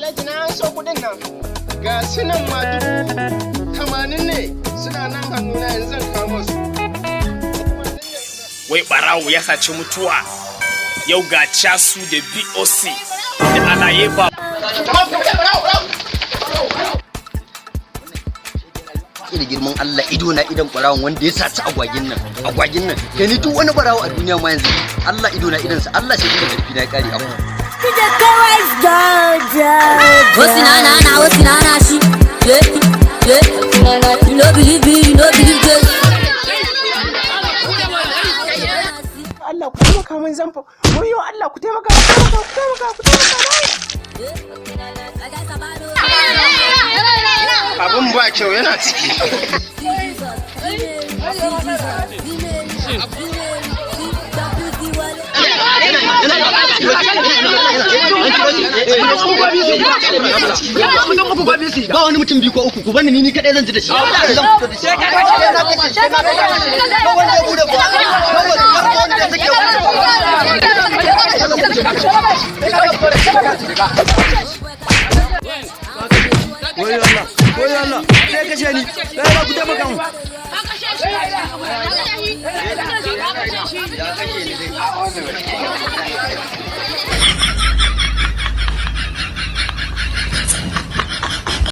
Alhaji, na an so kudin nan. Ga su nan ma 80,000 ne, suna nan hannuna, yanzu zan kawo su. Wai barawo ya saci mutuwa. Yau ga Chasu da BOC da Alaye ba. Da girman Allah, ido na idan barawon wanda ya saci agwagin nan, agwagin nan. Kai, ni duk wani barawo a duniya ma yanzu Allah ido na idan sa, Allah sai da karfi na ya kare abu. What's na na na, what's na na shi? Yeah. You no believe me, you no believe this. Allah, ku taimaka min, zan fa. Wayo Allah, ku taimaka, ku taimaka, ku taimaka, ku taimaka. Abin ba kyau, yana ciki. Ba wani mutum biyu ko uku, ku bani ni kadai zan ji da shi, zan fito da shi. Ba wanda ya bude ba, ba wanda ya sake. Wai Allah, wai Allah, sai kashe ni, sai ba ku taimaka mu. Ya kashe ni dai.